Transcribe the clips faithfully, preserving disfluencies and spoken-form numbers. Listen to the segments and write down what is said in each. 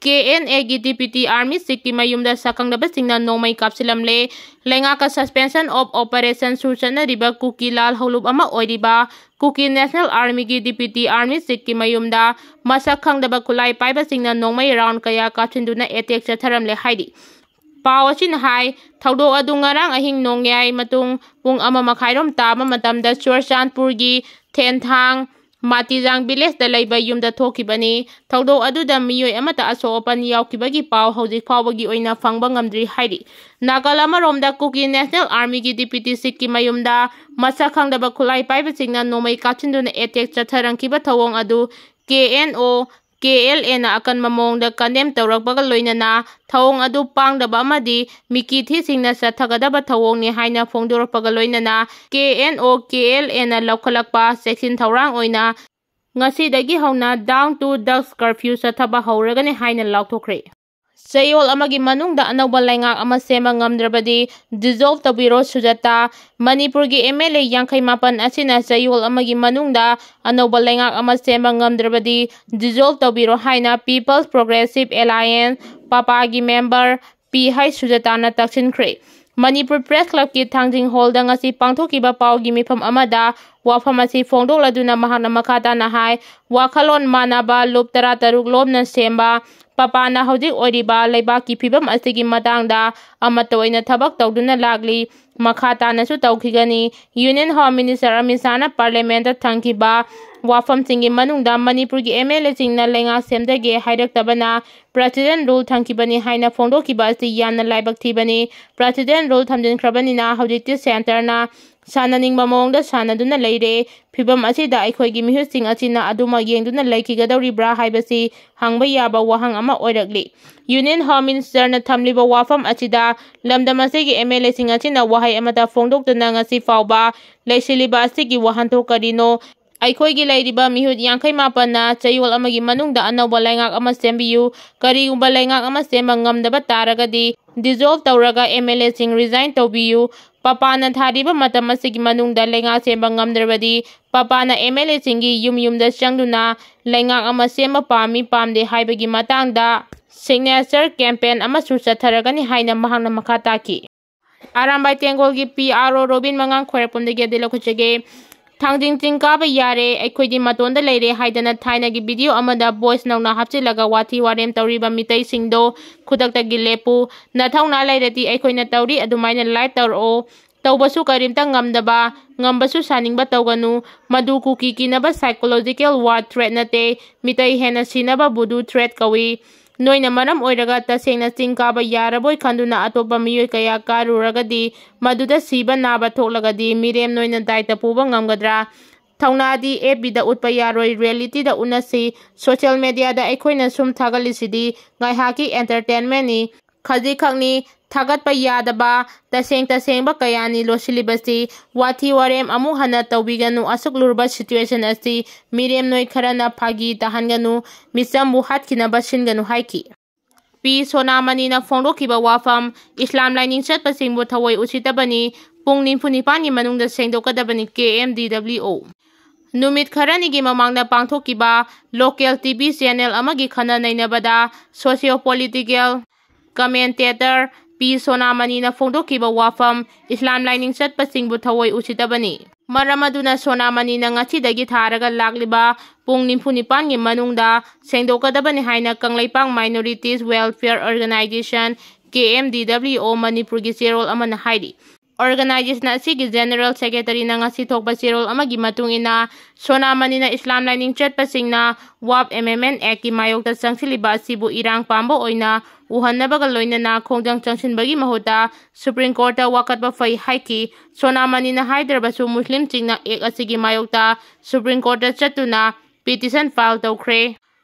ꯀꯦ and ꯑꯦꯒꯤ deputy army ꯆꯤꯐꯀꯤ ꯃꯌꯨꯝꯗ ꯁꯛꯈꯪꯗꯕꯁꯤꯡꯅ ꯅꯣꯡꯃꯩ ꯀꯥꯞꯁꯤꯜꯂꯝꯂꯦ꯫ ꯂꯩꯉꯥꯛꯀ ꯁꯁꯄꯦꯟꯁꯟ ꯑꯣꯐ ꯑꯣꯄꯔꯦꯁꯟ ꯁꯨꯔ ꯆꯠꯅꯔꯤꯕ ꯀꯨꯀꯤ ꯂꯥꯜ ꯍꯧꯂꯨꯞ ꯑꯃ ꯑꯣꯏꯔꯤꯕ ꯀꯨꯀꯤ ꯅꯦꯁꯅꯦꯜ ꯑꯥꯔꯃꯤꯒꯤ ꯗꯤꯄ꯭ꯌꯨꯇꯤ ꯑꯥꯔꯃꯤ ꯆꯤꯐꯀꯤ ꯃꯌꯨꯝꯗ ꯃꯁꯛ ꯈꯪꯗꯕ ꯈꯨꯠꯂꯥꯏ ꯄꯥꯏꯕꯁꯤꯡꯅ ꯅꯣꯡꯃꯩ ꯔꯥꯎꯟ ꯀꯌꯥ ꯀꯥꯞꯁꯤꯟꯗꯨꯅ ꯑꯦꯇꯦꯛ ꯆꯠꯊꯔꯝꯂꯦ ꯍꯥꯏꯔꯤ꯫ ꯄꯥꯎ ꯑꯁꯤꯅ ꯍꯥꯏ, ꯊꯧꯗꯣꯛ ꯑꯗꯨ ꯉꯔꯥꯡ ꯑꯍꯤꯡ ꯅꯣꯡꯌꯥꯏ ꯃꯇꯨꯡ ꯄꯨꯡ ꯑꯃ ꯃꯈꯥꯏꯔꯣꯝ ꯇꯥꯕ ꯃꯇꯝꯗ ꯆꯨꯔꯆꯥꯟꯄꯨꯔꯒꯤ ꯊꯦꯟꯊꯥꯡ ꯃꯥꯇꯤꯖꯥꯡ ꯚꯤꯂꯦꯖꯇ ꯂꯩꯕ ꯌꯨꯝꯗ ꯊꯣꯛꯈꯤꯕꯅꯤ꯫ ꯊꯧꯗꯣꯛ ꯑꯗꯨꯗ ꯃꯤꯑꯣꯏ ꯑꯃꯠꯇ ꯑꯁꯣꯛ ꯑꯄꯟ ꯌꯥꯎꯈꯤꯕꯒꯤ ꯄꯥꯎ ꯍꯧꯖꯤꯛ ꯐꯥꯎꯕꯒꯤ ꯑꯣꯏꯅ ꯐꯪꯕ ꯉꯝꯗ꯭ꯔꯤ ꯍꯥꯏꯔꯤ꯫ ꯅꯥꯀꯜ ꯑꯃꯔꯣꯝꯗ ꯀꯨꯀꯤ ꯅꯦꯁꯅꯦꯜ ꯑꯥꯔꯃꯤꯒꯤ ꯗꯤꯄ꯭ꯌꯨꯇꯤ ꯆꯤꯐꯀꯤ ꯃꯌꯨꯝꯗ ꯃꯁꯛ ꯈꯪꯗꯕ ꯈꯨꯠꯂꯥꯏ ꯄꯥꯏꯕꯁꯤꯡꯅ ꯅꯣꯡꯃꯩ ꯀꯥꯞꯁꯤꯟꯗꯨꯅ ꯑꯦꯇꯦꯛ ꯆꯠꯊꯔꯝꯈꯤꯕ ꯊꯧꯑꯣꯡ ꯑꯗꯨ ꯀꯦ ꯑꯦꯟ ꯑꯣ, ꯀꯦ ꯑꯦꯜ ꯑꯦꯅ ꯑꯀꯟꯕ ꯃꯑꯣꯡꯗ ꯀꯟꯗꯦꯝ ꯇꯧꯔꯛꯄꯒ ꯂꯣꯏꯅꯅ ꯊꯧꯑꯣꯡ ꯑꯗꯨ ꯄꯥꯡꯗꯕ ꯑꯃꯗꯤ ꯃꯤꯀꯤ ꯊꯤꯁꯤꯡꯅ ꯆꯠꯊꯒꯗꯕ ꯊꯧꯑꯣꯡꯅꯤ ꯍꯥꯏꯅ ꯐꯣꯡꯗꯣꯔꯛꯄꯒ ꯂꯣꯏꯅꯅ ꯀꯦ ꯑꯦꯟ ꯑꯣ, ꯀꯦ ꯑꯦꯜ ꯑꯦꯅ ꯂꯧꯈꯠꯂꯛꯄ ꯆꯦꯛꯁꯤꯟ ꯊꯧꯔꯥꯡ ꯑꯣꯏꯅ ꯉꯁꯤꯗꯒꯤ ꯍꯧꯅ down to dusk curfew ꯆꯠꯊꯕ ꯍꯧꯔꯒꯅꯤ ꯍꯥꯏꯅ ꯂꯥꯎꯊꯣꯛꯈ꯭ꯔꯦ꯫ ꯆꯌꯣꯜ ꯑꯃꯒꯤ ꯃꯅꯨꯡꯗ ꯑꯅꯧꯕ ꯂꯩꯉꯥꯛ ꯑꯃ ꯁꯦꯝꯕ ꯉꯝꯗ꯭ꯔꯕꯗꯤ dissolve ꯇꯧꯕꯤꯔꯣ ꯁꯨꯖꯥꯇꯥ꯫ ꯃꯅꯤꯄꯨꯔꯒꯤ ꯑꯦꯝ ꯑꯦꯜ ꯑꯦ ꯌꯥꯡꯈꯩ ꯃꯥꯄꯟ ꯑꯁꯤꯅ ꯆꯌꯣꯜ ꯑꯃꯒꯤ ꯃꯅꯨꯡꯗ ꯑꯅꯧꯕ ꯂꯩꯉꯥꯛ ꯑꯃ ꯁꯦꯝꯕ ꯉꯝꯗ꯭ꯔꯕꯗꯤ dissolve ꯇꯧꯕꯤꯔꯣ ꯍꯥꯏꯅ People's Progressive Alliance, ꯄꯥꯄꯥꯒꯤ ꯃꯦꯝꯕꯔ ꯄꯤ ꯍꯩꯆ ꯁꯨꯖꯥꯇꯥꯅ ꯇꯛꯁꯤꯟꯈ꯭ꯔꯦ꯫ ꯃꯅꯤꯄꯨꯔ ꯄ꯭ꯔꯦꯁ ꯀ꯭ꯂꯕꯀꯤ ꯊꯥꯡꯖꯤꯡ ꯍꯣꯜꯗ ꯉꯁꯤ ꯄꯥꯡꯊꯣꯛꯈꯤꯕ ꯄꯥꯎꯒꯤ ꯃꯤꯐꯝ ꯑꯃꯗ ꯋꯥꯐꯝ ꯑꯁꯤ ꯐꯣꯡꯗꯣꯛꯂꯗꯨꯅ ꯃꯍꯥꯛꯅ ꯃꯈꯥ ꯇꯥꯅ ꯍꯥꯏ, ꯋꯥꯈꯜꯂꯣꯟ ꯃꯥꯟꯅꯕ ꯂꯨꯞ ꯇꯔꯥꯇꯔꯨꯛ ꯂꯣꯝꯅ ꯁꯦꯝꯕ ꯄꯥꯄꯥꯅ ꯍꯧꯖꯤꯛ ꯑꯣꯏꯔꯤꯕ ꯂꯩꯕꯥꯛꯀꯤ ꯐꯤꯕꯝ ꯑꯁꯤꯒꯤ ꯃꯇꯥꯡꯗ ꯑꯃꯠꯇ ꯑꯣꯏꯅ ꯊꯕꯛ ꯇꯧꯗꯨꯅ ꯂꯥꯛꯂꯤ꯫ ꯃꯈꯥ ꯇꯥꯅꯁꯨ ꯇꯧꯈꯤꯒꯅꯤ꯫ Union Home Minister Amit ꯁꯥꯍꯅ Parliament ꯊꯝꯈꯤꯕ ꯋꯥꯐꯝꯁꯤꯡꯒꯤ ꯃꯅꯨꯡꯗ ꯃꯅꯤꯄꯨꯔꯒꯤ ꯑꯦꯝ ꯑꯦꯜ ꯑꯦꯁꯤꯡꯅ ꯂꯩꯉꯥꯛ ꯁꯦꯝꯖꯒꯦ ꯍꯥꯏꯔꯛꯇꯕꯅ President Rule ꯊꯝꯈꯤꯕꯅꯤ ꯍꯥꯏꯅ ꯐꯣꯡꯗꯣꯛꯈꯤꯕ ꯑꯁꯤ ꯌꯥꯝꯅ ꯂꯥꯏꯕꯛ ꯊꯤꯕꯅꯤ꯫ President Rule ꯊꯝꯖꯤꯟꯈ꯭ꯔꯕꯅꯤꯅ ꯍꯧꯖꯤꯛꯇꯤ ꯁꯦꯟꯇꯔꯅ ꯁꯥꯟꯅꯅꯤꯡꯕ ꯃꯑꯣꯡꯗ ꯁꯥꯟꯅꯗꯨꯅ ꯂꯩꯔꯦ꯫ ꯐꯤꯕꯝ ꯑꯁꯤꯗ ꯑꯩꯈꯣꯏꯒꯤ ꯃꯤꯍꯨꯠꯁꯤꯡ ꯑꯁꯤꯅ ꯑꯗꯨꯃꯛ ꯌꯦꯡꯗꯨꯅ ꯂꯩꯈꯤꯒꯗꯧꯔꯤꯕ꯭ꯔꯥ ꯍꯥꯏꯕꯁꯤ ꯍꯪꯕ ꯌꯥꯕ ꯋꯥꯍꯪ ꯑꯃ ꯑꯣꯏꯔꯛꯂꯤ꯫ Union Home Ministerꯅ ꯊꯝꯂꯤꯕ ꯋꯥꯐꯝ ꯑꯁꯤꯗ ꯂꯝꯗꯝ ꯑꯁꯤꯒꯤ ꯑꯦꯝ ꯑꯦꯜ ꯑꯦꯁꯤꯡ ꯑꯁꯤꯅ ꯋꯥꯍꯩ ꯑꯃꯠꯇ ꯐꯣꯡꯗꯣꯛꯇꯅ ꯉꯁꯤ ꯐꯥꯎꯕ ꯂꯩꯁꯤꯜꯂꯤꯕ ꯑꯁꯤꯒꯤ ꯋꯥꯍꯟꯊꯣꯛ ꯀꯔꯤꯅꯣ? ꯑꯩꯈꯣꯏꯒꯤ ꯂꯩꯔꯤꯕ ꯃꯤꯍꯨꯠ ꯌꯥꯡꯈꯩ ꯃꯥꯄꯟꯅ ꯆꯌꯣꯜ ꯑꯃꯒꯤ ꯃꯅꯨꯡꯗ ꯑꯅꯧꯕ ꯂꯩꯉꯥꯛ ꯑꯃ ꯁꯦꯝꯕꯤꯌꯨ꯫ ꯀꯔꯤꯒꯨꯝꯕ ꯂꯩꯉꯥꯛ ꯑꯃ ꯁꯦꯝꯕ ꯉꯝꯗꯕ ꯇꯥꯔꯒꯗꯤ dissolve ꯇꯧꯔꯒ ꯑꯦꯝ ꯑꯦꯜ ꯑꯦꯁꯤꯡ resign ꯇꯧꯕꯤꯌꯨ꯫ ꯄꯄꯥꯅ ꯊꯥꯔꯤꯕ ꯃꯇꯝ ꯑꯁꯤꯒꯤ ꯃꯅꯨꯡꯗ ꯂꯩꯉꯥꯛ ꯁꯦꯝꯕ ꯉꯝꯗ꯭ꯔꯕꯗꯤ ꯄꯄꯥꯅ ꯑꯦꯝ ꯑꯦꯜ ꯑꯦꯁꯤꯡꯒꯤ ꯌꯨꯝ ꯌꯨꯝꯗ ꯆꯪꯗꯨꯅ ꯂꯩꯉꯥꯛ ꯑꯃ ꯁꯦꯝꯕ ꯄꯥꯝꯃꯤ ꯄꯥꯝꯗꯦ ꯍꯥꯏꯕꯒꯤ ꯃꯇꯥꯡꯗ ꯁꯤꯒꯅꯦꯆꯔ ꯀꯦꯝꯄꯦꯟ ꯑꯃꯁꯨ ꯆꯠꯊꯔꯒꯅꯤ ꯍꯥꯏꯅ ꯃꯍꯥꯛꯅ ꯃꯈꯥ ꯇꯥꯈꯤ꯫ ꯑꯔꯥꯝꯕꯥꯏ ꯇꯦꯡꯒꯣꯜꯒꯤ ꯄꯤ ꯑꯥꯔ ꯑꯣ ꯔꯣꯕꯤꯟ ꯃꯉꯥꯡ ꯈ꯭ꯋꯥꯏꯔꯥꯛꯄꯝꯗꯒꯤ ꯑꯗꯩ ꯂꯧꯈꯠꯆꯒꯦ꯫ ꯊꯥꯡꯖꯤꯡ ꯆꯤꯡ ꯀꯥꯕ ꯌꯥꯔꯦ, ꯑꯩꯈꯣꯏꯗꯤ ꯃꯇꯣꯟꯗ ꯂꯩꯔꯦ ꯍꯥꯏꯗꯅ ꯊꯥꯏꯅꯒꯤ ꯚꯤꯗꯤꯑꯣ ꯑꯃꯗ ꯚꯣꯏꯁ ꯅꯧꯅ ꯍꯥꯞꯆꯤꯜꯂꯒ ꯋꯥꯊꯤ ꯋꯥꯔꯦꯝ ꯇꯧꯔꯤꯕ ꯃꯤꯇꯩꯁꯤꯡꯗꯣ ꯈꯨꯗꯛꯇꯒꯤ ꯂꯦꯞꯄꯨ꯫ ꯅꯊꯧꯅꯥ ꯂꯩꯔꯗꯤ ꯑꯩꯈꯣꯏꯅ ꯇꯧꯔꯤ ꯑꯗꯨꯃꯥꯏꯅ ꯂꯥꯏꯚ ꯇꯧꯔꯛꯑꯣ꯫ ꯇꯧꯕꯁꯨ ꯀꯔꯤꯝꯇ ꯉꯝꯗꯕ, ꯉꯝꯕꯁꯨ ꯁꯥꯅꯤꯡꯕ ꯇꯧꯒꯅꯨ꯫ ꯃꯗꯨ ꯀꯨꯀꯤ ꯀꯤꯅꯕ psychological war threat ꯅꯠꯇꯦ, ꯃꯤꯇꯩ ꯍꯦꯟꯅ ꯁꯤꯅꯕ voodoo threat ꯀꯧꯏ꯫ ꯅꯣꯏꯅ ꯃꯔꯝ ꯑꯣꯏꯔꯒ ꯇꯁꯦꯡꯅ ꯆꯤꯡ ꯀꯥꯕ ꯌꯥꯔꯕꯣꯏ ꯈꯟꯗꯨꯅ ꯑꯇꯣꯞꯄ ꯃꯤꯑꯣꯏ ꯀꯌꯥ ꯀꯥꯔꯨꯔꯒꯗꯤ, ꯃꯗꯨꯗ ꯁꯤꯕ ꯅꯥꯕ ꯊꯣꯛꯂꯒꯗꯤ ꯃꯤꯔꯦꯝ ꯅꯣꯏꯅ ꯗꯥꯏꯇ ꯄꯨꯕ ꯉꯝꯒꯗ꯭ꯔꯥ? ꯊꯧꯅꯥꯗꯤ ꯑꯦꯐ ꯕꯤꯗ ꯎꯠꯄ ꯌꯥꯔꯣꯏ, ꯔꯤꯌꯦꯂꯤꯇꯤꯗ ꯎꯠꯅꯁꯤ꯫ ꯁꯣꯁꯤꯌꯦꯜ ꯃꯦꯗꯤꯌꯥꯗ ꯑꯩꯈꯣꯏꯅ ꯁꯨꯝ ꯊꯥꯒꯠꯂꯤꯁꯤꯗꯤ ꯉꯥꯏꯍꯥꯛꯀꯤ ꯑꯦꯟꯇꯔꯇꯦꯟꯃꯦꯟꯅꯤ, ꯈꯖꯤꯛꯈꯛꯅꯤ꯫ ꯊꯥꯒꯠꯄ ꯌꯥꯗꯕ ꯇꯁꯦꯡ ꯇꯁꯦꯡꯕ ꯀꯌꯥꯅꯤ ꯂꯣꯠꯁꯤꯜꯂꯤꯕꯁꯤ꯫ ꯋꯥꯊꯤ ꯋꯥꯔꯦꯝ ꯑꯃꯨꯛ ꯍꯟꯅ ꯇꯧꯕꯤꯒꯅꯨ꯫ ꯑꯁꯨꯛ ꯂꯨꯔꯕ ꯁꯤꯆꯨꯋꯦꯁꯟ ꯑꯁꯤ ꯃꯤꯔꯦꯝ ꯅꯣꯏ ꯈꯔꯅ ꯐꯥꯒꯤ ꯇꯥꯍꯟꯒꯅꯨ, ꯃꯤꯆꯝꯕꯨ ꯍꯥꯠꯈꯤꯅꯕ ꯁꯤꯟꯒꯅꯨ ꯍꯥꯏꯈꯤ꯫ ꯄꯤ ꯁꯣꯅꯥꯃꯅꯤꯅ ꯐꯣꯡꯗꯣꯛꯈꯤꯕ ꯋꯥꯐꯝ, ꯏꯁꯂꯥꯝ ꯂꯥꯏꯅꯤꯡ ꯆꯠꯄꯁꯤꯡꯕꯨ ꯊꯑꯣꯏ ꯎꯁꯤꯠꯇꯕꯅꯤ, ꯄꯨꯡ ꯅꯤꯐꯨ ꯅꯤꯄꯥꯟꯒꯤ ꯃꯅꯨꯡꯗ ꯁꯦꯡꯗꯣꯛꯀꯗꯕꯅꯤ, ꯀꯦ ꯑꯦꯝ ꯗꯤ ꯗꯕ꯭ꯂꯤꯎ ꯑꯣ꯫ ꯅꯨꯃꯤꯠ ꯈꯔꯅꯤꯒꯤ ꯃꯃꯥꯡꯗ ꯄꯥꯡꯊꯣꯛꯈꯤꯕ ꯂꯣꯀꯦꯜ ꯇꯤ ꯚꯤ ꯆꯦꯅꯦꯜ ꯑꯃꯒꯤ ꯈꯟꯅ ꯅꯩꯅꯕꯗ ꯁꯣꯁꯤꯌꯣ ꯄꯣꯂꯤꯇꯤꯀꯦꯜ ꯀꯃꯦꯟꯇꯦꯇꯔ ꯄꯤ ꯁꯣꯅꯥꯃꯅꯤꯅ ꯐꯣꯡꯗꯣꯛꯈꯤꯕ ꯋꯥꯐꯝ, ꯏꯁꯂꯥꯝ ꯂꯥꯏꯅꯤꯡ ꯆꯠꯄꯁꯤꯡꯕꯨ ꯊꯑꯣꯏ ꯎꯁꯤꯠꯇꯕꯅꯤ꯫ ꯃꯔꯝ ꯑꯗꯨꯅ ꯁꯣꯅꯥꯃꯅꯤꯅ ꯉꯁꯤꯗꯒꯤ ꯊꯥꯔꯒ ꯂꯥꯛꯂꯤꯕ ꯄꯨꯡ ꯅꯤꯐꯨ ꯅꯤꯄꯥꯟꯒꯤ ꯃꯅꯨꯡꯗ ꯁꯦꯡꯗꯣꯛꯀꯗꯕꯅꯤ ꯍꯥꯏꯅ ꯀꯪꯂꯩꯄꯥꯛ Minorities Welfare Organization, ꯀꯦ ꯑꯦꯝ ꯗꯤ ꯗꯕ꯭ꯂꯤꯎ ꯑꯣ, ꯃꯅꯤꯄꯨꯔꯒꯤ ꯆꯦꯔꯣꯜ ꯑꯃꯅ ꯍꯥꯏꯔꯤ꯫ ꯑꯣꯔꯒꯅꯥꯏꯖꯦꯁꯟ ꯑꯁꯤꯒꯤ ꯖꯦꯅꯔꯦꯜ ꯁꯦꯀ꯭ꯔꯦꯇꯔꯤꯅ ꯉꯁꯤ ꯊꯣꯛꯄ ꯆꯦꯔꯣꯜ ꯑꯃꯒꯤ ꯃꯇꯨꯡ ꯏꯟꯅ, ꯁꯣꯅꯥꯃꯅꯤꯅ ꯏꯁꯂꯥꯝ ꯂꯥꯏꯅꯤꯡ ꯆꯠꯄꯁꯤꯡꯅ ꯋꯥꯞ ꯑꯦꯃꯦꯟꯃꯦꯟ ꯑꯦꯛꯀꯤ ꯃꯥꯌꯣꯛꯇ ꯆꯪꯁꯤꯜꯂꯤꯕ ꯑꯁꯤꯕꯨ ꯏꯔꯥꯡ ꯄꯥꯝꯕ ꯑꯣꯏꯅ ꯎꯍꯟꯅꯕꯒ ꯂꯣꯏꯅꯅ ꯈꯣꯡꯖꯪ ꯆꯪꯁꯤꯟꯕꯒꯤ ꯃꯍꯨꯠꯇ ꯁꯨꯄ꯭ꯔꯤꯝ ꯀꯣꯔꯠꯇ ꯋꯥꯀꯠꯄ ꯐꯩ ꯍꯥꯏꯈꯤ꯫ ꯁꯣꯅꯥꯃꯅꯤꯅ ꯍꯥꯏꯗ꯭ꯔꯕꯁꯨ ꯃꯨꯁꯂꯤꯝꯁꯤꯡꯅ ꯑꯦꯛ ꯑꯁꯤꯒꯤ ꯃꯥꯌꯣꯛꯇ ꯁꯨꯄ꯭ꯔꯤꯝ ꯀꯣꯔꯠꯇ ꯆꯠꯇꯨꯅ ꯄꯤꯇꯤꯁꯟ ꯐꯥꯏꯜ ꯇꯧꯈ꯭ꯔꯦ꯫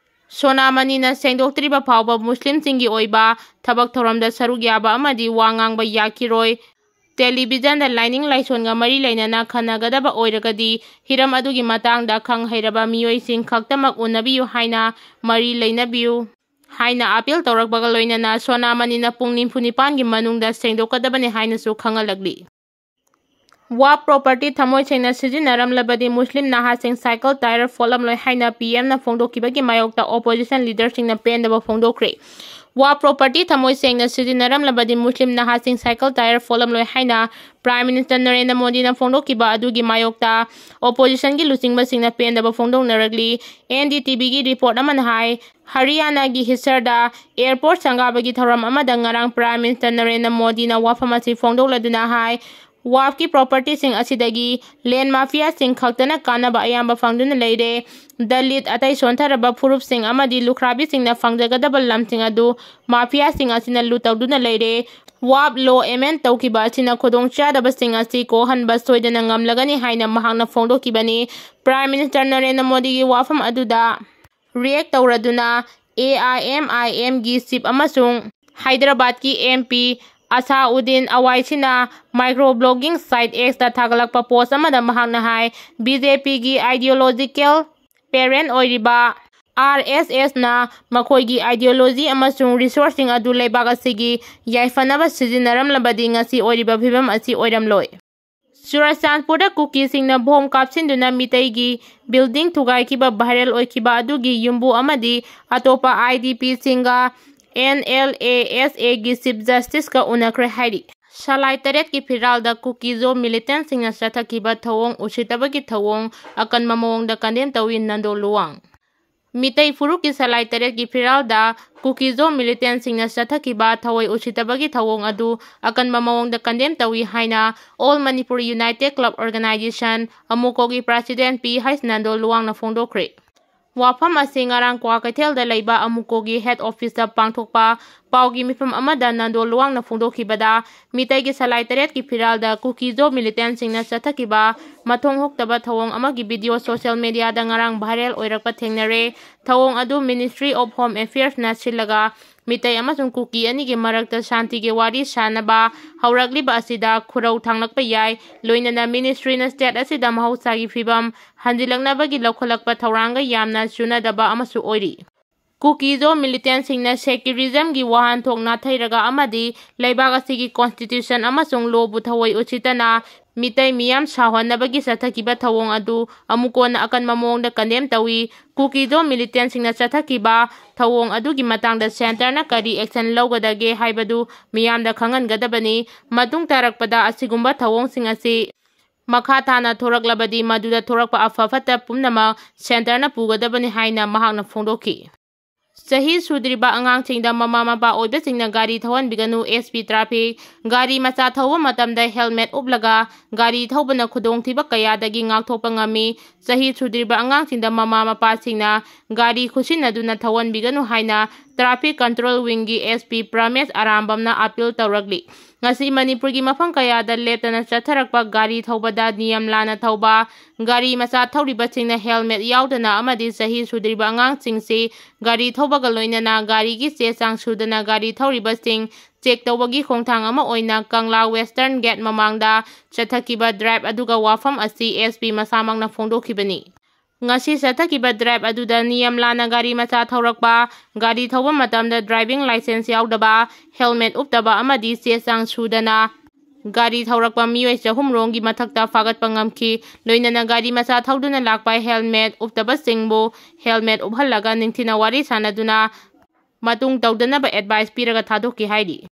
ꯁꯣꯅꯥꯃꯅꯤꯅ ꯁꯦꯡꯗꯣꯛꯇ꯭ꯔꯤꯕ ꯐꯥꯎꯕ ꯃꯨꯁꯂꯤꯝꯁꯤꯡꯒꯤ ꯑꯣꯏꯕ ꯊꯕꯛ ꯊꯧꯔꯝꯗ ꯁꯔꯨꯛ ꯌꯥꯕ ꯑꯃꯗꯤ ꯋꯥ ꯉꯥꯡꯕ ꯌꯥꯈꯤꯔꯣꯏ꯫ ꯇꯦꯂꯤꯚꯤꯖꯟꯗ ꯂꯥꯏꯅꯤꯡ ꯂꯥꯏꯁꯣꯟꯒ ꯃꯔꯤ ꯂꯩꯅꯅ ꯈꯟꯅꯒꯗꯕ ꯑꯣꯏꯔꯒꯗꯤ ꯍꯤꯔꯝ ꯑꯗꯨꯒꯤ ꯃꯇꯥꯡꯗ ꯈꯪ ꯍꯩꯔꯕ ꯃꯤꯑꯣꯏꯁꯤꯡ ꯈꯛꯇꯃꯛ ꯎꯅꯕꯤꯌꯨ ꯍꯥꯏꯅ ꯃꯔꯤ ꯂꯩꯅꯕꯤꯌꯨ ꯍꯥꯏꯅ ꯑꯥꯄꯤꯜ ꯇꯧꯔꯛꯄꯒ ꯂꯣꯏꯅꯅ ꯁꯣꯅꯥꯃꯅꯤꯅ ꯄꯨꯡ ꯅꯤꯐꯨ ꯅꯤꯄꯥꯟꯒꯤ ꯃꯅꯨꯡꯗ ꯁꯦꯡꯗꯣꯛꯀꯗꯕꯅꯤ ꯍꯥꯏꯅꯁꯨ ꯈꯪꯍꯜꯂꯛꯂꯤ꯫ ꯋꯥꯐ ꯄ꯭ꯔꯣꯄꯔꯇꯤ ꯊꯃꯣꯏ ꯁꯦꯡꯅ ꯁꯤꯖꯤꯟꯅꯔꯝꯂꯕꯗꯤ ꯃꯨꯁꯂꯤꯝ ꯅꯍꯥꯁꯤꯡ ꯁꯥꯏꯀꯜ ꯇꯥꯌꯔ ꯐꯣꯠꯂꯝꯂꯣꯏ ꯍꯥꯏꯅ ꯄꯤ ꯑꯦꯝꯅ ꯐꯣꯡꯗꯣꯛꯈꯤꯕꯒꯤ ꯃꯥꯌꯣꯛꯇ ꯑꯣꯄꯣꯖꯤꯁꯟ ꯂꯤꯗꯔꯁꯤꯡꯅ ꯄꯦꯟꯗꯕ ꯐꯣꯡꯗꯣꯛꯈ꯭ꯔꯦ꯫ ꯋꯥꯐ ꯄ꯭ꯔꯣꯄꯔꯇꯤ ꯊꯃꯣꯏ ꯁꯦꯡꯅ ꯁꯤꯖꯤꯟꯅꯔꯝꯂꯕꯗꯤ ꯃꯨꯁꯂꯤꯝ ꯅꯍꯥꯁꯤꯡ ꯁꯥꯏꯀꯜ ꯇꯥꯌꯔ ꯐꯣꯠꯂꯝꯂꯣꯏ ꯍꯥꯏꯅ ꯄ꯭ꯔꯥꯏꯝ ꯃꯤꯅꯤꯁꯇꯔ ꯅꯔꯦꯟꯗ꯭ꯔ ꯃꯣꯗꯤꯅ ꯐꯣꯡꯗꯣꯛꯈꯤꯕ ꯑꯗꯨꯒꯤ ꯃꯥꯌꯣꯛꯇ ꯑꯣꯄꯣꯖꯤꯁꯟꯒꯤ ꯂꯨꯆꯤꯡꯕꯁꯤꯡꯅ ꯄꯦꯟꯗꯕ ꯐꯣꯡꯗꯣꯛꯅꯔꯛꯂꯤ꯫ ꯑꯦꯟ ꯗꯤ ꯇꯤ ꯚꯤꯒꯤ ꯔꯤꯄꯣꯔꯠ ꯑꯃꯅ ꯍꯥꯏ, ꯍꯔꯤꯌꯥꯅꯥꯒꯤ ꯍꯤꯁꯔꯗ ꯑꯦꯌꯔꯄꯣꯔꯠ ꯁꯪꯒꯥꯕꯒꯤ ꯊꯧꯔꯝ ꯑꯃꯗ ꯉꯔꯥꯡ ꯄ꯭ꯔꯥꯏꯝ ꯃꯤꯅꯤꯁꯇꯔ ꯅꯔꯦꯟꯗ꯭ꯔ ꯃꯣꯗꯤꯅ ꯋꯥꯐꯝ ꯑꯁꯤ ꯐꯣꯡꯗꯣꯛꯂꯗꯨꯅ ꯍꯥꯏ, ꯋꯥꯐꯀꯤ ꯄ꯭ꯔꯣꯄꯔꯇꯤꯁꯤꯡ ꯑꯁꯤꯗꯒꯤ ꯂꯦꯟ ꯃꯥꯐꯤꯌꯥꯁꯤꯡ ꯈꯛꯇꯅ ꯀꯥꯟꯅꯕ ꯑꯌꯥꯝꯕ ꯐꯪꯗꯨꯅ ꯂꯩꯔꯦ꯫ ꯗꯂꯤꯠ, ꯑꯇꯩ ꯁꯣꯟꯊꯔꯕ ꯐꯨꯔꯨꯞꯁꯤꯡ ꯑꯃꯗꯤ ꯂꯨꯈ꯭ꯔꯥꯕꯤꯁꯤꯡꯅ ꯐꯪꯖꯒꯗꯕ ꯂꯝꯁꯤꯡ ꯑꯗꯨ ꯃꯥꯐꯤꯌꯥꯁꯤꯡ ꯑꯁꯤꯅ ꯂꯨꯠ ꯇꯧꯗꯨꯅ ꯂꯩꯔꯦ꯫ ꯋꯥꯐ ꯂꯣ ꯑꯦꯃꯦꯟ ꯇꯧꯈꯤꯕ ꯑꯁꯤꯅ ꯈꯨꯗꯣꯡꯆꯥꯗꯕꯁꯤꯡ ꯑꯁꯤ ꯀꯣꯛꯍꯟꯕ ꯁꯣꯏꯗꯅ ꯉꯝꯂꯒꯅꯤ ꯍꯥꯏꯅ ꯃꯍꯥꯛꯅ ꯐꯣꯡꯗꯣꯛꯈꯤꯕꯅꯤ꯫ ꯄ꯭ꯔꯥꯏꯝ ꯃꯤꯅꯤꯁꯇꯔ ꯅꯔꯦꯟꯗ꯭ꯔ ꯃꯣꯗꯤꯒꯤ ꯋꯥꯐꯝ ꯑꯗꯨꯗ ꯔꯤꯌꯦꯛ ꯇꯧꯔꯗꯨꯅ ꯑꯦ ꯑꯥꯏ ꯑꯦꯝ ꯑꯥꯏ ꯑꯦꯝꯒꯤ ꯆꯤꯐ ꯑꯃꯁꯨꯡ ꯍꯥꯏꯗ꯭ꯔꯕꯥꯗꯀꯤ ꯑꯦꯝ ꯄꯤ ꯑꯁꯥꯎꯗꯤꯟ ꯑꯋꯥꯏꯁꯤꯅ ꯃꯥꯏꯀ꯭ꯔꯣ ꯕ꯭ꯂꯣꯒꯤꯡ ꯁꯥꯏꯠ ꯑꯦꯛꯁꯇ ꯊꯥꯒꯠꯂꯛꯄ ꯄꯣꯁ ꯑꯃꯗ ꯃꯍꯥꯛꯅ ꯍꯥꯏ, ꯕꯤ ꯖꯦ ꯄꯤꯒꯤ ꯑꯥꯏꯗꯤꯌꯣꯂꯣꯖꯤꯀꯦꯜ ꯄꯦꯔꯦꯟ ꯑꯣꯏꯔꯤꯕ ꯑꯥꯔ ꯑꯦꯁ ꯑꯦꯁꯅ ꯃꯈꯣꯏꯒꯤ ꯑꯥꯏꯗꯤꯌꯣꯂꯣꯖꯤ ꯑꯃꯁꯨꯡ ꯔꯤꯁꯣꯔꯁꯁꯤꯡ ꯑꯗꯨ ꯂꯩꯕꯥꯛ ꯑꯁꯤꯒꯤ ꯌꯥꯏꯐꯅꯕ ꯁꯤꯖꯤꯟꯅꯔꯝꯂꯕꯗꯤ ꯉꯁꯤ ꯑꯣꯏꯔꯤꯕ ꯐꯤꯕꯝ ꯑꯁꯤ ꯑꯣꯏꯔꯝꯂꯣꯏ꯫ ꯆꯨꯔꯆꯥꯟꯄꯨꯔꯗ ꯀꯨꯀꯤꯁꯤꯡꯅ ꯕꯣꯝ ꯀꯥꯞꯁꯤꯟꯗꯨꯅ ꯃꯤꯇꯩꯒꯤ ꯕꯤꯜꯗꯤꯡ ꯊꯨꯒꯥꯏꯈꯤꯕ ꯚꯥꯏꯔꯦꯜ ꯑꯣꯏꯈꯤꯕ ꯑꯗꯨꯒꯤ ꯌꯨꯝꯕꯨ ꯑꯃꯗꯤ ꯑꯇꯣꯞꯄ I D ꯄꯤꯁꯤꯡꯒ and L A S ꯑꯦꯒꯤ ꯆꯤꯐ ꯖꯁꯇꯤꯁꯀ ꯎꯅꯈ꯭ꯔꯦ ꯍꯥꯏꯔꯤ꯫ ꯁꯂꯥꯏ ꯇꯔꯦꯠꯀꯤ ꯐꯤꯔꯥꯜꯗ ꯀꯨꯀꯤꯖꯣ ꯃꯤꯂꯤꯇꯦꯟꯁꯤꯡꯅ ꯆꯠꯊꯈꯤꯕ ꯊꯧꯑꯣꯡ ꯎꯁꯤꯠꯇꯕꯒꯤ ꯊꯧꯑꯣꯡ ꯑꯀꯟꯕ ꯃꯑꯣꯡꯗ ꯀꯟꯗꯦꯝ ꯇꯧꯏ, ꯅꯟꯗꯣ ꯂꯨꯋꯥꯡ꯫ ꯃꯤꯇꯩ ꯐꯨꯔꯨꯞꯀꯤ ꯁꯂꯥꯏ ꯇꯔꯦꯠꯀꯤ ꯐꯤꯔꯥꯜꯗ ꯀꯨꯀꯤꯖꯣ ꯃꯤꯂꯤꯇꯦꯟꯁꯤꯡꯅ ꯆꯠꯊꯈꯤꯕ ꯊꯑꯣꯏ ꯎꯁꯤꯠꯇꯕꯒꯤ ꯊꯧꯑꯣꯡ ꯑꯗꯨ ꯑꯀꯟꯕ ꯃꯑꯣꯡꯗ ꯀꯟꯗꯦꯝ ꯇꯧꯏ ꯍꯥꯏꯅ All Manipur United Club Organization, ꯑꯃꯨꯀꯣꯒꯤ ꯄ꯭ꯔꯁꯤꯗꯦꯟ ꯄꯤ ꯍꯩꯆ ꯅꯟꯗꯣ ꯂꯨꯋꯥꯡꯅ ꯐꯣꯡꯗꯣꯛꯈ꯭ꯔꯦ꯫ ꯋꯥꯐꯝ ꯑꯁꯤ ꯉꯔꯥꯡ ꯀ꯭ꯋꯥꯀꯩꯊꯦꯜꯗ ꯂꯩꯕ ꯑꯃꯨꯀꯣꯒꯤ ꯍꯦꯗ ꯑꯣꯐꯤꯁꯇ ꯄꯥꯡꯊꯣꯛꯄ ꯄꯥꯎꯒꯤ ꯃꯤꯐꯝ ꯑꯃꯗ ꯅꯟꯗꯣ ꯂꯨꯋꯥꯡꯅ ꯐꯣꯡꯗꯣꯛꯈꯤꯕꯗ, ꯃꯤꯇꯩꯒꯤ ꯁꯂꯥꯏ ꯇꯔꯦꯠꯀꯤ ꯐꯤꯔꯥꯜꯗ ꯀꯨꯀꯤꯖꯣ ꯃꯤꯂꯤꯇꯦꯟꯁꯤꯡꯅ ꯆꯠꯊꯈꯤꯕ ꯃꯊꯣꯡ ꯍꯨꯛꯇꯕ ꯊꯧꯑꯣꯡ ꯑꯃꯒꯤ ꯚꯤꯗꯤꯑꯣ ꯁꯣꯁꯤꯌꯦꯜ ꯃꯤꯗꯤꯌꯥꯗ ꯉꯔꯥꯡ ꯚꯥꯏꯔꯦꯜ ꯑꯣꯏꯔꯛꯄ ꯊꯦꯡꯅꯔꯦ꯫ ꯊꯧꯑꯣꯡ ꯑꯗꯨ Ministry of Home Affairsꯅ ꯁꯤꯜꯂꯒ ꯃꯤꯇꯩ ꯑꯃꯁꯨꯡ ꯀꯨꯀꯤ ꯑꯅꯤꯒꯤ ꯃꯔꯛꯇ ꯁꯥꯟꯇꯤꯒꯤ ꯋꯥꯔꯤ ꯁꯥꯅꯕ ꯍꯧꯔꯛꯂꯤꯕ ꯑꯁꯤꯗ ꯈꯨꯔꯧ ꯊꯥꯡꯂꯛꯄ ꯌꯥꯏ, ꯂꯣꯏꯅꯅ ꯃꯤꯅꯤꯁꯇ꯭ꯔꯤꯅ ꯁ꯭ꯇꯦꯠ ꯑꯁꯤꯗ ꯃꯍꯧꯁꯥꯒꯤ ꯐꯤꯕꯝ ꯍꯟꯖꯤꯜꯂꯛꯅꯕꯒꯤ ꯂꯧꯈꯠꯂꯛꯄ ꯊꯧꯔꯥꯡꯒ ꯌꯥꯝꯅ ꯆꯨꯅꯗꯕ ꯑꯃꯁꯨ ꯑꯣꯏꯔꯤ꯫ ꯀꯨꯀꯤꯖꯣ ꯃꯤꯂꯤꯇꯦꯟꯁꯤꯡꯅ ꯁꯦꯀ꯭ꯌꯨꯂꯤꯖꯝꯒꯤ ꯋꯥꯍꯟꯊꯣꯛ ꯅꯥꯊꯩꯔꯒ ꯑꯃꯗꯤ ꯂꯩꯕꯥꯛ ꯑꯁꯤꯒꯤ ꯀꯣꯟꯁꯇꯤꯇ꯭ꯌꯨꯁꯟ ꯑꯃꯁꯨꯡ ꯂꯣꯕꯨ ꯊꯑꯣꯏ ꯎꯁꯤꯠꯇꯅ ꯃꯤꯇꯩ ꯃꯤꯌꯥꯝ ꯁꯥꯎꯍꯟꯅꯕꯒꯤ ꯆꯠꯊꯈꯤꯕ ꯊꯧꯑꯣꯡ ꯑꯗꯨ ꯑꯃꯨꯛ ꯀꯣꯟꯅ ꯑꯀꯟꯕ ꯃꯑꯣꯡꯗ condemn ꯇꯧꯏ꯫ ꯀꯨꯀꯤꯗꯣ militantꯁꯤꯡꯅ ꯆꯠꯊꯈꯤꯕ ꯊꯧꯑꯣꯡ ꯑꯗꯨꯒꯤ ꯃꯇꯥꯡꯗ centreꯅ ꯀꯔꯤ action ꯂꯧꯒꯗꯒꯦ ꯍꯥꯏꯕꯗꯨ ꯃꯤꯌꯥꯝꯗ ꯈꯪꯍꯟꯒꯗꯕꯅꯤ꯫ ꯃꯇꯨꯡ ꯇꯥꯔꯛꯄꯗ ꯑꯁꯤꯒꯨꯝꯕ ꯊꯧꯑꯣꯡꯁꯤꯡ ꯑꯁꯤ ꯃꯈꯥ ꯇꯥꯅ ꯊꯣꯔꯛꯂꯕꯗꯤ ꯃꯗꯨꯗ ꯊꯣꯔꯛꯄ ꯑꯐ ꯐꯠꯇ ꯄꯨꯝꯅꯃꯛ centreꯅ ꯄꯨꯒꯗꯕꯅꯤ ꯍꯥꯏꯅ ꯃꯍꯥꯛꯅ ꯐꯣꯡꯗꯣꯛꯈꯤ꯫ ꯆꯍꯤ ꯁꯨꯗ꯭ꯔꯤꯕ ꯑꯉꯥꯡꯁꯤꯡꯗ ꯃꯃꯥ ꯃꯄꯥ ꯑꯣꯏꯕꯁꯤꯡꯅ ꯒꯥꯔꯤ ꯊꯧꯍꯟꯕꯤꯒꯅꯨ, SP traffic꯫ ꯒꯥꯔꯤ ꯃꯆꯥ ꯊꯧꯕ ꯃꯇꯝꯗ helmet ꯎꯞꯂꯒ ꯒꯥꯔꯤ ꯊꯧꯕꯅ ꯈꯨꯗꯣꯡꯊꯤꯕ ꯀꯌꯥꯗꯒꯤ ꯉꯥꯛꯊꯣꯛꯄ ꯉꯝꯃꯤ꯫ ꯆꯍꯤ ꯁꯨꯗ꯭ꯔꯤꯕ ꯑꯉꯥꯡꯁꯤꯡꯗ ꯃꯃꯥ ꯃꯄꯥꯁꯤꯡꯅ ꯒꯥꯔꯤ ꯈꯨꯠꯁꯤꯟꯅꯗꯨꯅ ꯊꯧꯍꯟꯕꯤꯒꯅꯨ ꯍꯥꯏꯅ traffic control wingꯒꯤ SP ꯄ꯭ꯔꯃꯦꯁ ꯑꯔꯥꯝꯕꯝꯅ appeal ꯇꯧꯔꯛꯂꯤ꯫ ꯉꯁꯤ ꯃꯅꯤꯄꯨꯔꯒꯤ ꯃꯐꯝ ꯀꯌꯥꯗ ꯂꯦꯞꯇꯅ ꯆꯠꯊꯔꯛꯄ ꯒꯥꯔꯤ ꯊꯧꯕꯗ ꯅꯤꯌꯝ ꯂꯥꯟꯅ ꯊꯧꯕ, ꯒꯥꯔꯤ ꯃꯆꯥ ꯊꯧꯔꯤꯕꯁꯤꯡꯅ helmet ꯌꯥꯎꯗꯅ ꯑꯃꯗꯤ ꯆꯍꯤ ꯁꯨꯗ꯭ꯔꯤꯕ ꯑꯉꯥꯡꯁꯤꯡꯁꯤ ꯒꯥꯔꯤ ꯊꯧꯕꯒ ꯂꯣꯏꯅꯅ ꯒꯥꯔꯤꯒꯤ ꯆꯦ ꯆꯥꯡ ꯁꯨꯗꯅ ꯒꯥꯔꯤ ꯊꯧꯔꯤꯕꯁꯤꯡ check ꯇꯧꯕꯒꯤ ꯈꯣꯡꯊꯥꯡ ꯑꯃ ꯑꯣꯏꯅ ꯀꯪꯂꯥ western gate ꯃꯃꯥꯡꯗ ꯆꯠꯊꯈꯤꯕ drive ꯑꯗꯨꯒ ꯋꯥꯐꯝ ꯑꯁꯤ SP ꯃꯁꯥꯃꯛꯅ ꯐꯣꯡꯗꯣꯛꯈꯤꯕꯅꯤ꯫ ꯉꯁꯤ ꯆꯠꯊꯈꯤꯕ drive ꯑꯗꯨꯗ ꯅꯤꯌꯝ ꯂꯥꯟꯅ ꯒꯥꯔꯤ ꯃꯆꯥ ꯊꯧꯔꯛꯄ, ꯒꯥꯔꯤ ꯊꯧꯕ ꯃꯇꯝꯗ driving licence ꯌꯥꯎꯗꯕ, helmet ꯎꯞꯇꯕ ꯑꯃꯗꯤ ꯆꯦ ꯆꯥꯡ ꯁꯨꯗꯅ ꯒꯥꯔꯤ ꯊꯧꯔꯛꯄ ꯃꯤꯑꯣꯏ ꯆꯍꯨꯝ ꯔꯣꯝꯒꯤ ꯃꯊꯛꯇ ꯐꯥꯒꯠꯄ ꯉꯝꯈꯤ꯫ ꯂꯣꯏꯅꯅ ꯒꯥꯔꯤ ꯃꯆꯥ ꯊꯧꯗꯨꯅ ꯂꯥꯛꯄ helmet ꯎꯞꯇꯕꯁꯤꯡꯕꯨ helmet ꯎꯞꯍꯜꯂꯒ ꯅꯤꯡꯊꯤꯅ ꯋꯥꯔꯤ ꯁꯥꯟꯅꯗꯨꯅ ꯃꯇꯨꯡ ꯇꯧꯗꯅꯕ advice ꯄꯤꯔꯒ ꯊꯥꯗꯣꯛꯈꯤ ꯍꯥꯏꯔꯤ꯫